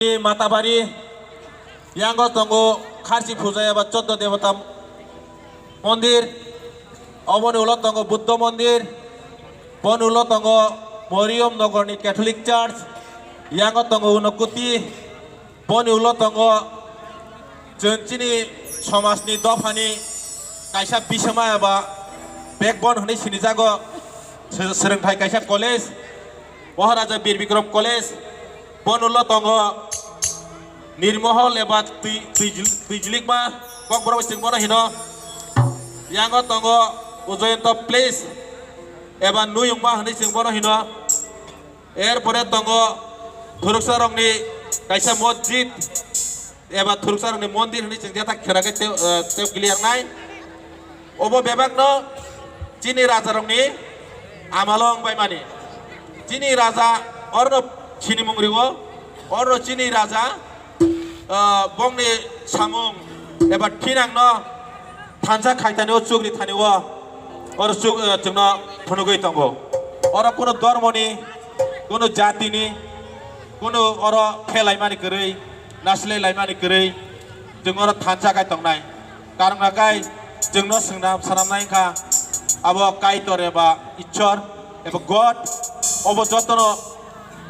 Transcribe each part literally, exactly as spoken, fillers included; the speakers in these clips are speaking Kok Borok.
Matabari, yango tongo Kharchi puja eba choddo debota mondir, oboni ulo tongo Buddho mondir, boni ulo tongo Moriom Nogorni Catholic Church, yango tongo Unokuti, boni ulo tongo chwng chini somajni dophani kaisa bisama eba backbone hwnwi sinijago, sw-, swrwngthai kaisa college, Maharaja Bir Bikram College, boni ulo tongo Nirmohol eba twi-, twijil-, twijilikma kokborok chwng bono hino. Yango tongo Ujoyonto Place eba Nuyungma hwnwi chwng bono hino. Erpore tongo Thuruksarokni kaisa mosjid eba Thuruksarokni mondir hwnwi chwng jeta khera khe tei, eh, tei clear nai. Obo bebakno chini rajarokni amalo wng bai mani. Chini raja orno sinimung riwo, orno chini raja, ah, bongni samung eba thinangno thansa khaitani o chukri thani o oro chuk, ah, chwngno phunugwi tongo. Oro kunu dormoni, kunu jatini, kunu oro khe laimani kwrwi, nasilai laimani kwrwi, chwng oro thansa khai tongnai. Karon hwnkha kai chwngno swngnam swnamnai wngkha abo Kaitor eba Ishwar eba God, obo jotono,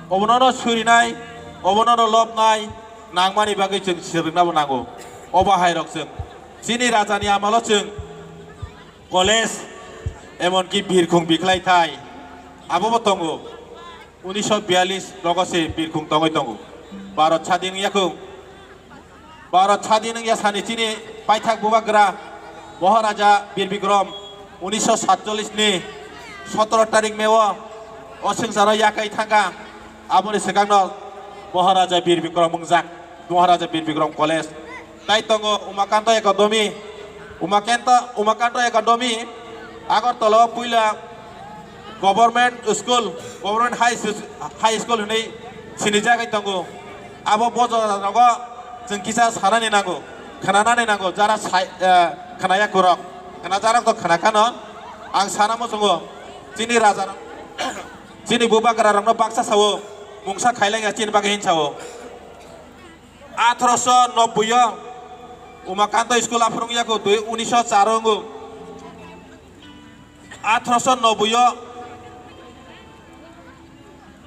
obonono surinai, obonono lobnai, nangmani bagwi chwng swrwngna bo nango. Obo hai rok chwng chini rajani amalo chwng college, emonki birkhung biklai thai abo bo tongo. Unisho biyalish rogo se birkhung tongwi tongo. Bharat sadin wngya khung. Bharat sadin wngya sani chini paithak bubagra Maharaja Bir Bikram unisho satchollish ni sotoro tarik May o o swngcharo yakai thangkha. Aboni swkangno Maharaja Bir Bikram wngjak, Maharaja Bir Bikram College. Tai tongo Umakanto Academy, Umakento, Umakanto Academy, Agartala o puila Government School, Government High Sch-, High School hwnwi sinijagwi tongo. Abo bojorarogo chwng kisa sanani nango, khwnanani nango, jara sai, eh, khwnaya kwrwk, khwnajarok to khwnakhano. Ang sana muchungo, chini rajarok, chini bubagrarokno baksa sao, mungsa khailangya chini bagwi hin sao. Atharoso nobboi o Umakanto School aphuru wngya kho, twi unisho char o wngo. Atharoso nobboi o,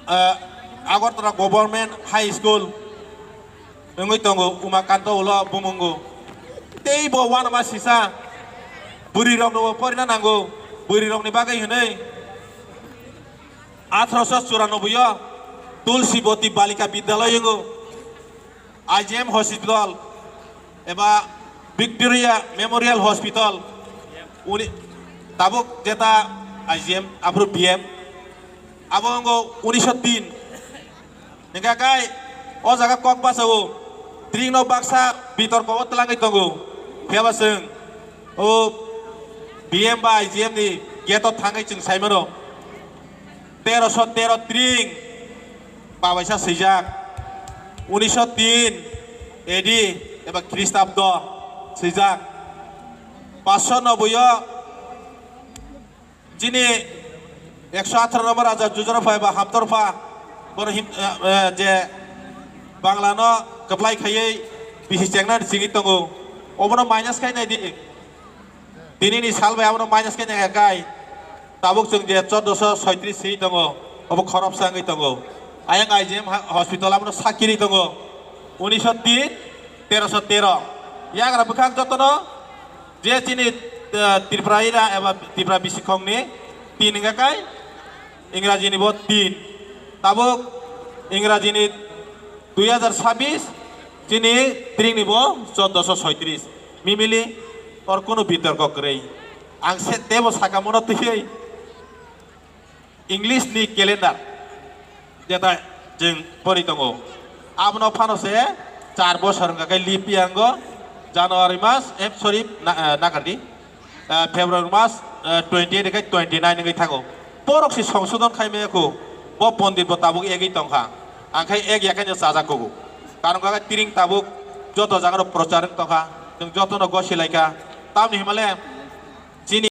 eh, Agartala Government High School wngwi tongo, Umakanto ulo bumungo. Tei bo uanama sisa bwrwi rokno bo porina nango, bwrwi rokni bagwi hwnwi. Atharoso churanobboi o Tulsiboti Balika Bidyalaya wngo. I G M Hospital eba Victoria Memorial Hospital, uni tabuk jeta I G M aphuru B M, abo wngo unisho tin. Hingkha kai o jaga kok bachao, tring no baksa bitorko o twlangwi tongo. Phiya ba chwng o B M ba I G M ni gate o thangwi chwng sai mano. Teroso tero tring babaisa swijak, unisho tin A D eba Khristabdo swijak, paanso nobboi o chini ekso atharo nombor raja Jujarapha eba Hamtorpha, bono him-, eh, eh, je Bangla no kwplai khaiwi bisi chengna singwi tongo, obono minus khai nai di. Tini ni sal bai abono minus khe nangya kai. Tabuk chwng je chordoso soitris si tongo, obo khoroksa wngwi tongo. Ayang I G M ha-, hospital abono sakiri tongo. Unisho tin, teroso tero. Yagra bwkhak jotono je chini, eh, Tripura ira eba Tripura bisikhongni tin wngya kai. Ingraji ni bo tin. Tabuk Ingraji ni dui hajar sabis, chini tring ni bo chordoso soitris. Mimili or kunu bitorko kwrwi. Ang se tebo saka mono twiwi English ni calendar jeta chwng pori tongo. Abono phano se char bosor wngkha khe leap year wngo January mas, eh, sorry, na-, eh, nakardi. Ah, February mas, ah, twenty eight khe twenty nine wngwi thango. Borok se songsodon khai maya kho, bo pondit bo tabuk egwi tongkha. Ang khai ek ya khe chajak kugo. Karon kha tring tabuk joto jaga rok prochar wng tongkha. Chwng joto no gosi lai kha. Tamni himale